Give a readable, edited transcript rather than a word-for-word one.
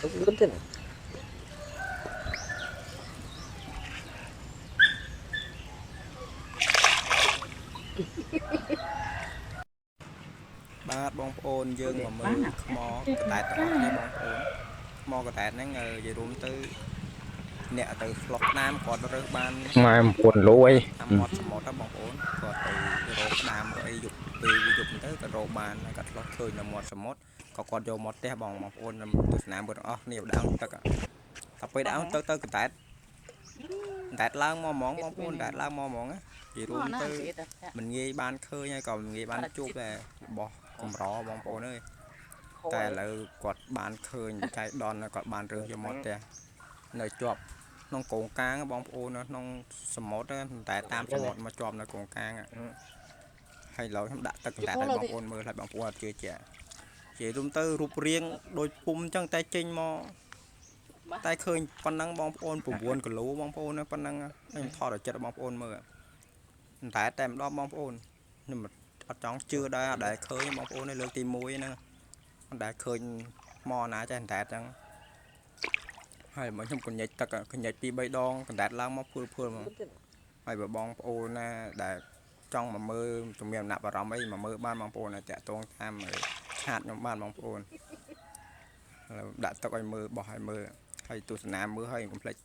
លឿនទេណា បាទបងប្អូនយើងមកមើលថ្មកដែតទាំងអស់គ្នាបងប្អូនថ្មកដែតហ្នឹងនិយាយរួមទៅអ្នកទៅឆ្លុះក្តាមគាត់រើសបាន ម៉ែ9លួយ តាមមាត់សមុទ្របងប្អូនគាត់ទៅរកក្តាមរកអីយប់ពេលវាយប់ទៅគាត់រកបានគាត់ឆ្លុះឃើញនៅមាត់សមុទ្រក៏គាត់យកមកផ្ទះបងបងប្អូនទស្សនាមើលទាំងអស់គ្នាដើមទឹកតែពេលដើមទឹកទៅកដែតដែតឡើងមកហ្មងបងប្អូនដែតឡើងមកហ្មងនិយាយរួមទៅមិនងាយបានឃើញហើយក៏មិនងាយបានជួបដែររបស់កម្របងប្អូនអើយតែឥឡូវគាត់បានឃើញចៃដនគាត់បានរើសយកមកផ្ទះនៅជាប់ក្នុងកងកាងបងប្អូនក្នុងសមុទ្រតែតាមសមុទ្រមកជាប់នៅកងកាងហើយឥឡូវខ្ញុំដាក់ទឹកកណ្ដាលឲ្យបងប្អូនមើលឲ្យបងប្អូនអត់ជឿជាក់និយាយរួមទៅរូបរាងដូចពុំអញ្ចឹងតែចេញមកតែឃើញប៉ុណ្ណឹងបងប្អូន9គីឡូបងប្អូនប៉ុណ្ណឹងខ្ញុំថតឲ្យចិត្តបងប្អូនមើលតែតែម្ដងបងប្អូនខ្ញុំអត់ចង់ជឿដែរអត់ដែលឃើញបងប្អូននៅលើកទី1ហ្នឹងអត់ដែលឃើញមកណាចេះតែអញ្ចឹងហើយមកខ្ញុំកញែកទឹកកញែក2 3ដងកណ្ដាតឡើងមកភឿលភឿលមកហើយបើបងប្អូនណាដែលចង់មកមើលជំរាបណាប់អារម្មណ៍អីមកមើលបានបងប្អូនតែតាក់ទងតាមឆាតខ្ញុំបានបងប្អូនឥឡូវដាក់ទឹកឲ្យមើលបោះឲ្យមើលហើយទស្សនាមើលហើយកុំភ្លេច